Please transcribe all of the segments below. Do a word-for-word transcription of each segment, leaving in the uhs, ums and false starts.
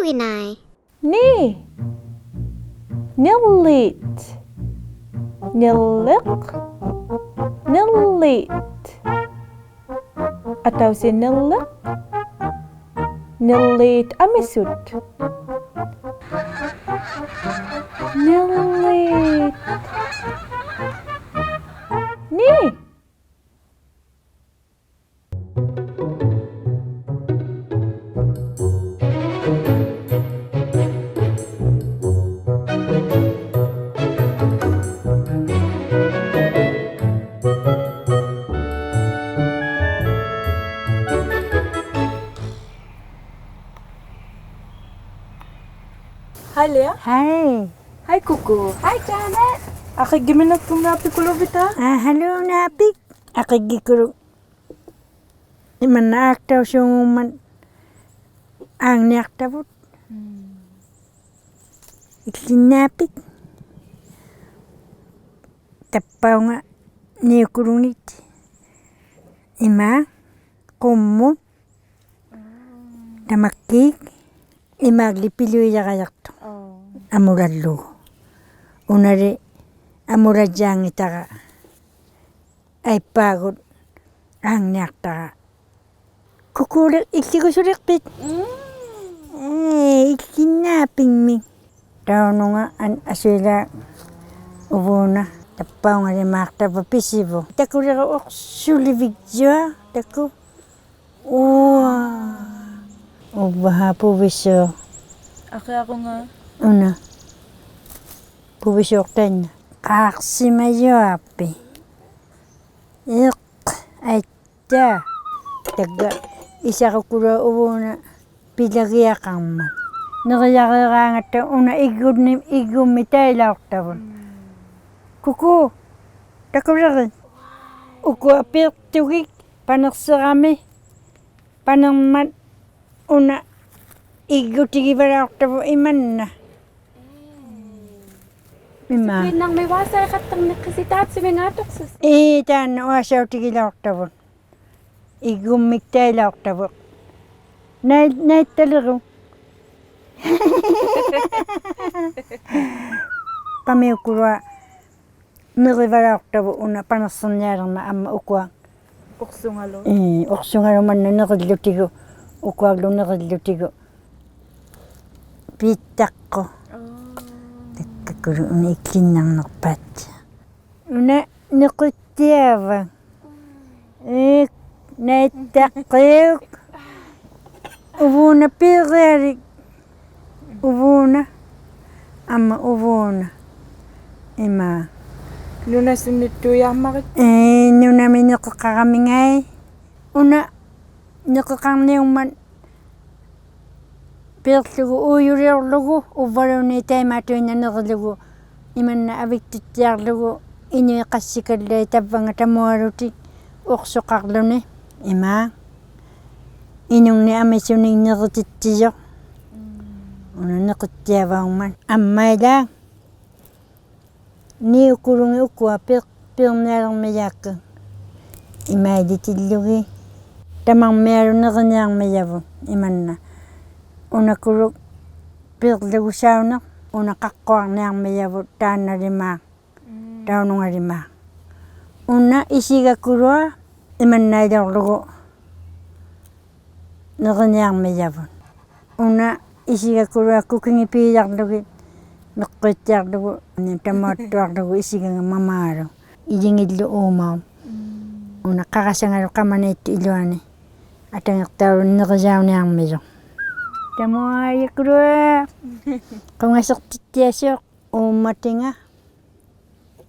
ᓄᓕᖅᐱᓐᓇᐃ. ᓂ. ᓂᕐᓖᑦ. ᓂᕐᓕᖅ. ᓂᕐᓖᑦ. ᐊᑕᐅᓯᖅ ᓂᕐᓕᖅ. ᓂᕐᓖᑦ ᐊᒥᓱᑦ. ᓂᕐᓖᑦ. ᓂ. Hi, Leah. Hi. Hi, Kuku. Hi, Janet. ᐊᕿᒡᒋᒥᓇᖅᑐᖓ ᐱᑯᓗᕕᑕ? ᐊᕼᐊᓗᓇᐱᒃ. ᐊᕿᒡᒋᑯᓗᒃ. ᐃᒪᓐᓇ ᐋᒃᑕᐅᓲᖑᒻᒪᑦ ᐋᖕᓂᐊᖅᑕᕗᑦ. ᐃᒃᑮᓐᓈᐱᒃ. ᑕᑉᐸᐅᖓ ᓂᐅᑯᓗᖏᑦ. ᐃᒫᒃ, ᖁᒻᒧᑦ, ᑕᒪᒃᑮᒃ, ᐃᒫᒃᓕ ᐱᓗᐃᔭᕋᔭᖅᑐᖅ. ᐊᒧᓚᓪᓗᒍ. ᐅᓇᓕ ᐊᒧᓚᔾᔮᙱᑕᕋ. ᐊᐃᑉᐹᒍᑦ ᐋᖕᓂᐊᖅᑕᕋ. ᑯᑯᓕ ᐃᒃᑮᒍᓱᓕᖅᐱᑦ. ᐄ, ᐃᒃᑮᓐᓈᐱᖕᒥᒃ. ᑕᐅᓄᖓ ᐊᓐ-, ᐊᓱᐃᓛᒃ ᐅᕘᓇ ᑕᑉᐸᐅᖓᓕᒫᖅ ᑕᕝᕙ ᐱᓯᕗᖅ. ᑕᑯᓕᕈᒃ ᐅᖅᓱᓕᕕᒡᔪᐊᖅ, ᑕᑯ. ᐅᐊ. ᐅᕝᕙᓵ ᐳᕕᓲᖅ. ᐊᕿᐊᕈᖓ. ᐅᓇ. ᐳᕕᓲᖅ ᑕᐃᓐᓇ. ᖄᖅᓯᒪᔪᐊᐱᒃ. ᐃᖅ, ᐊᐃᑦᑖ. ᑕᒡᒐ ᐃᓴᕈᑯᓗᐊ ᐅᕘᓇ ᐱᓚᒋᐊᖃᕐᒪᑦ. ᓂᕆᔭᕇᕌᖓᑦᑕ ᐅᓇ ᐃᒡᒍᓐᓂ-, ᐃᒡᒍᒻᒥᒃ ᑕᐃᓚᐅᖅᑕᕗᑦ. ᑯᑯ, ᑕᑯᓕᕆᑦ. ᐅᑯᐊ ᐲᖅᑐᒋᒃ ᐸᓂᖅᓯᕋᒥ, ᐸᓂᕐᒪᑦ ᐅᓇ ᐃᒡᒍᑎᒋᕙᓚᐅᖅᑕᕗᑦ ᐃᒪᓐᓇ. ᐃᒫᒃ. ᓯᐱᓐᓇᕐᒥᒃ ᐅᐊᓴᐃᖃᑦᑕᕐᓂᖅᑭᓯ ᑖᑦᓱᒥᖓ ᐊᑐᖅᓱᓯ. ᐄ, ᑖᓐᓇ ᐅᐊᓴᐅᑎᒋᓚᐅᖅᑕᕗᑦ. ᐃᒡᒍᒻᒥᒃ ᑕᐃᓚᐅᖅᑕᕗᑦ. ᓇᐃ-, ᓇᐃᑦᑕᓕᕈᒃ. ᐸᒥᐅᑯᓗᐊ ᓂᕆᕙᓚᐅᖅᑕᕗᑦ ᐅᓇ ᐸᓂᖅᓯᕐᓂᐊᓕᕐᒪᑦ ᐊᒻᒪ ᐅᑯᐊ. ᐅᖅᓱᖓᓗ. ᐄ, ᐅᖅᓱᖓᓗ ᒪᓐᓇ ᓂᕆᓪᓗᑎᒍ, ᐅᑯᐊᓪᓗ ᓂᕆᓪᓗᑎᒍ. ᐲᑦᑕᖅᑯᖅ. ᐋ. ᑕᒃᑲᑯᓗᒃ ᐅᓇ ᐃᒃᑮᓐᓇᕐᓂᖅᐹᑦᑎᐊᖅ. ᐅᓇ ᓂᕿᑦᑎᐊᕙᒃ. ᐄ, ᓇᐃᑦᑕᖅᑭᐅᒃ. ᐅᕘᓇ ᐱᒋᐊᓕᒃ. ᐅᕘᓇ. ᐊᒻᒪ ᐅᕘᓇ. ᐃᒫᒃ. ᓄᓇᓱᓐᓂᑦᑐᔮᒻᒪᕆᒃ. ᐄ, ᓄᓇᒥ ᓂᕿᖃᕋᒥᖓᐃ. ᐅᓇ ᓂᕿᖃᕐᓂᐅᒻᒪᑦ ᐲᕐᓗᒍ ᐆᔪᓕᐅᕐᓗᒍ, ᐅᕝᕙᓘᓐᓃᑦ ᑕᐃᒫᑐᐃᓐᓇᖅ ᓂᕆᓗᒍ, ᐃᒪᓐᓇ ᐊᕕᒃᑐᑦᑎᐊᕐᓗᒍ, ᐃᓄᐃᑦ ᖃᔅᓯᑲᓪᓚᐃᑦ ᑕᕝᕙᙵᑦ ᑕᒧᐊᓗᑎᒃ, ᐅᖅᓱᖃᕐᓗᓂ, ᐃᒫᒃ. ᐃᓄᖕᓂᒃ ᐊᒥᓱᓂᒃ ᓂᕆᑎᑦᑎᔪᖅ. ᐅᓇ ᓂᕿᑦᑎᐊᕙᐅᒻᒪᑦ. ᐊᒻᒪᐃᓛᒃ. ᓂᐅᑯᓗᖏᑦ ᐅᑯᐊ ᐲᕐ-, ᐲᕐᓂᐊᓕᕐᒥᔭᒃᑲ. ᐃᒪᐃᓕᑎᓪᓗᒋᑦ. ᑕᒪᕐᒥᐊᓗᒃ ᓂᕆᓂᐊᕐᒥᔭᕗᑦ, ᐃᒪᓐᓇ. ᐅᓇᑯᓗᒃ ᐲᕐᓗᒍ ᓴᐅᓂᖅ, ᐅᓇ ᖃᖅᑯᐊᕐᓂᐊᕐᒥᔭᕗᑦ ᑖᓐᓇᓕᒫᖅ. ᒻᒻ. ᑕᐅᓄᖓᓕᒫᖅ. ᐅᓇ ᐃᓯᒐᑯᓗᐊ ᐃᒪᓐᓇᐃᓕᐅᕐᓗᒍ ᓂᕆᓂᐊᕐᒥᔭᕗᑦ. ᐅᓇ ᐃᓯᒐᑯᓗᐊ ᑯᑭᖏᑦ ᐲᔭᕐᓗᒋᑦ, ᒥᖅᑯᐃᑦᑎᐊᕐᓗᒍ, ᑕᒧᐊᑦᑐᐊᕐᓗᒍ ᐃᓯᒐᖓ ᒪᒫᓗ. ᐃᔨᖏᓪᓗ ᐆᒪᐅᑉ. ᒻᒻ. ᐅᓇ ᖃᕆᑕᖓᓗ ᖃᒪᓃᑦᑐᑦ ᐃᓗᐊᓂ. ᐊᑕᖏᖅᑕᐅᓗᓂ ᓂᕆᔭᐅᓂᐊᕐᒥᔪᖅ. ᑕᒧᐊᔭᑯᓗᐊ. ᖁᖓᓯᖅᑎᑦᑎᐊᓲᖅ ᐆᒻᒪᑎᖓ.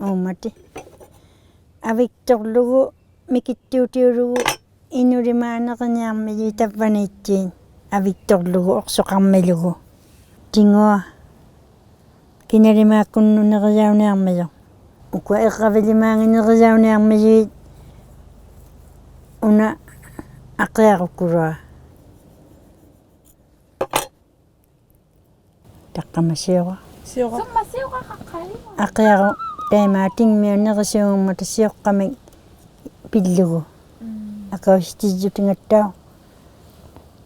ᐆᒻᒪᑎᒃ. ᐊᕕᒃᑐᕐᓗᒍ, ᒥᑭᑦᑑᑎᐅᓗᒍ, ᐃᓄᓕᒫᖅ ᓂᕆᓂᐊᕐᒥᔪᑦ ᑕᕝᕙᓃᑦᑐᐃᑦ, ᐊᕕᒃᑐᕐᓗᒍ, ᐅᖅᓱᖃᕐᒥᓗᒍ. ᑎᖑᐊ, ᑭᓇᓕᒫᒃᑯᓐᓄᑦ ᓂᕆᔭᐅᓂᐊᕐᒥᔪᖅ. ᐅᑯᐊ ᐃᕐᕋᕕᓕᒫᖏᑦ ᓂᕆᔭᐅᓂᐊᕐᒥᔪᐃᑦ, ᐅᓇ ᐊᕿᐊᕈᒃᑯᓗᐊ. ᑕᒃᑲᒪ ᓯᐅᕋ. ᓯᐅᕋ. ᓱᒻᒪᑦ ᓯᐅᕋᖃᖅᑲᓕᒪ. ᐊᕿᐊᕈᖅ ᑕᐃᒫᑦ ᑎᖕᒥᐊᖅ ᓂᕆᓲᖑᒻᒪᑕ ᓯᐅᕋᒥᒃ ᐱᓪᓗᒍ. ᒻᒻ. ᐊᑲᐅᓯᑎᔾᔪᑎᖓᑦᑕᐅᖅ.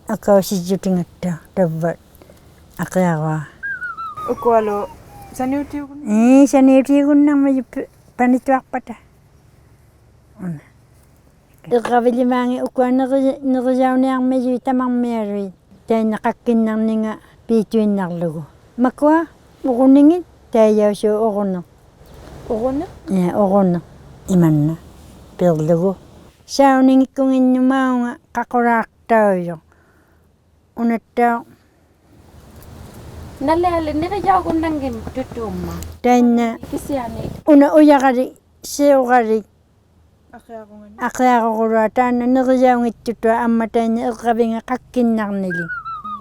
ᐊᑲᐅᓯᔾᔪᑎᖓᑦᑕᐅᖅ ᑕᕝᕙ. ᐊᕿᐊᕈᐊ. ᐅᑯᐊᓗ ᓴᓂᐅᑎᐅᒍᓐ-, ᐄ, ᓴᓂᐅᑎᐅᒍᓐᓇᕐᒥᔪᖅ ᐱ-, ᐸᓂᑐᐊᖅᐸᑕ. ᐅᓇ. ᐃᕐᕋᕕᓕᒫᖏᑦ ᐅᑯᐊ ᓂᕆ-, ᓂᕆᔭᐅᓂᐊᕐᒥᔪᑦ ᑕᒪᕐᒥᐊᓗᐃᑦ. ᑕᐃᓐᓇ ᖃᒃᑭᓐᓇᕐᓂᖓ ᐲᑐᐃᓐᓇᕐᓗᒍ. ᒪᑯᐊ ᐅᕈᓂᖏᑦ ᑕᐃᔭᐅᓲᖅ ᐅᕈᓂᖅ. ᐅᕈᓂᖅ? ᐄ, ᐅᕈᓂᖅ. ᐃᒪᓐᓇ. ᐱᕐᓗᒍ. ᓴᐅᓂᖏᒃᑯᖏᓐᓄᑦ ᒪᐅᖓ ᖃᑯᓛᖅᑕᐅᔪᖅ. ᐅᓇᑦᑕᐅᖅ. ᓇᓕᐊᓕ ᓂᕆᔭᐅᒍᓐᓇᙱᑦᑐᑐᒻᒪᑦ. ᑕᐃᓐᓇ. ᑭᓯᐊᓂ. ᐅᓇ ᐅᔭᕋᓕᒃ, ᓯᐅᕋᓕᒃ. ᐊᕿᐊᕈᖓᓂ. ᐊᕿᐊᕈᕈᓗᐊ ᑖᓐᓇ ᓂᕆᔭᐅᙱᑦᑐᑐᐊᑦ ᐊᒻᒪ ᑕᐃᓐᓇ ᐃᕐᕋᕕᖓ ᖃᒃᑭᓐᓇᕐᓂᓕᒃ.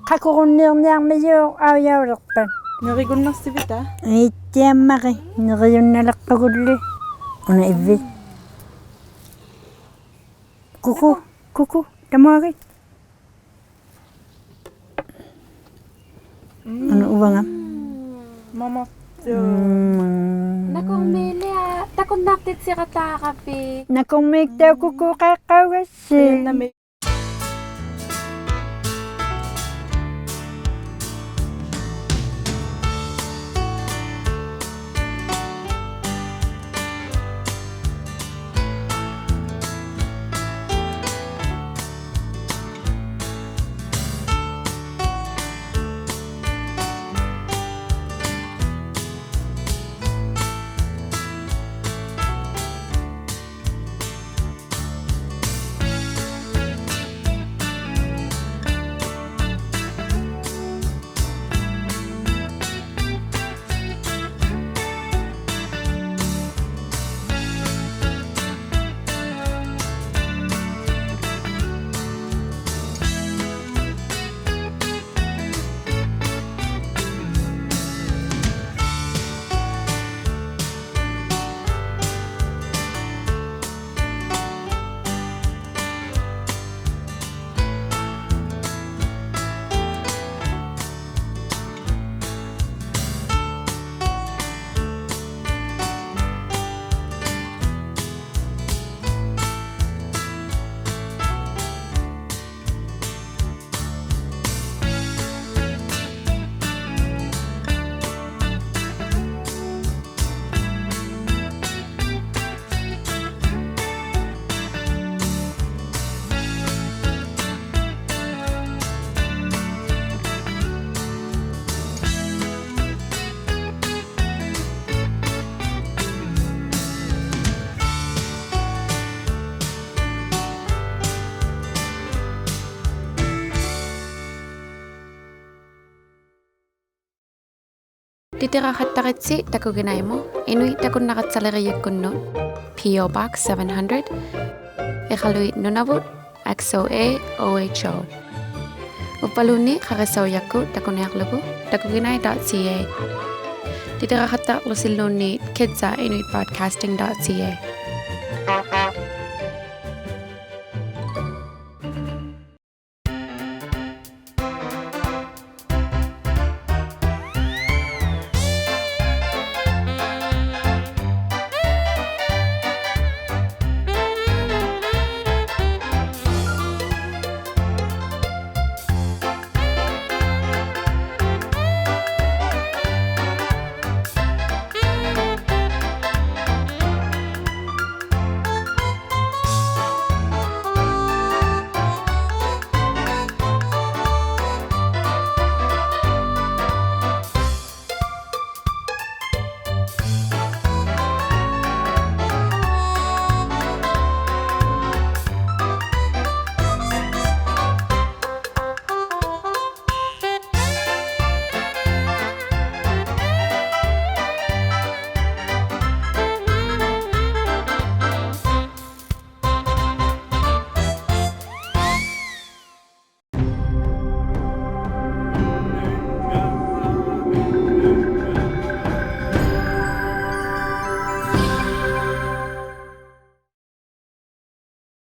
ᖃᑯᕈᓐᓃᕐᓂᐊᕐᒥᔪᖅ ᐊᐅᔭᐅᓕᖅᐸᑦ. ᓂᕆᒍᓐᓇᖅᓯᕕᑕ? ᐄᑦᑎᐊᒻᒪᕆᒃ, ᓂᕆᔪᓐᓇᓕᖅᐸᒍᓪᓕ. ᐅᓇ ᐃᕝᕕᑦ. ᑯᑯ, ᑯᑯ, ᑕᒧᐊᒋᑦ. ᒻᒻ. ᐊᓄ ᐅᕙᖓ. ᒪᒪᖅᑐ. ᒻᒻ. ᓇᑯᕐᒦᓕᐊ, ᑕᑯᓐᓇᖅᑎᑦᓯᕋᑖᕋᕕᑦ. ᓇᑯᕐᒦᑦᑕᐅᖅ ᑯᑯ ᖃᐃᖅᑲᐅᒐᔅᓯ. ᖁᔭᓐᓇᒦᒃ. ᑎᑎᕋᖃᑦᑕᕆᑦᓯ ᑕᑯᒋᓇᐃᒧᑦ, ᐃᓄᐃᑦ ᑕᑯᓐᓇᒐᑦᓴᓕᕆᔨᒃᑯᓐᓄᑦ, P O Box seven hundred, ᐃᖃᓗᐃᑦ ᓄᓇᕗᑦ, X O A O H O. ᐅᕝᕙᓘᓐᓃᑦ ᖃᕆᓴᐅᔭᒃᑯᑦ ᑕᑯᓂᐊᕐᓗᒍ, takuginai dot C A. ᑎᑎᕋᖃᑦᑕᕐᓗᓯᓘᓐᓃᑦ kids at inuit broadcasting dot C A.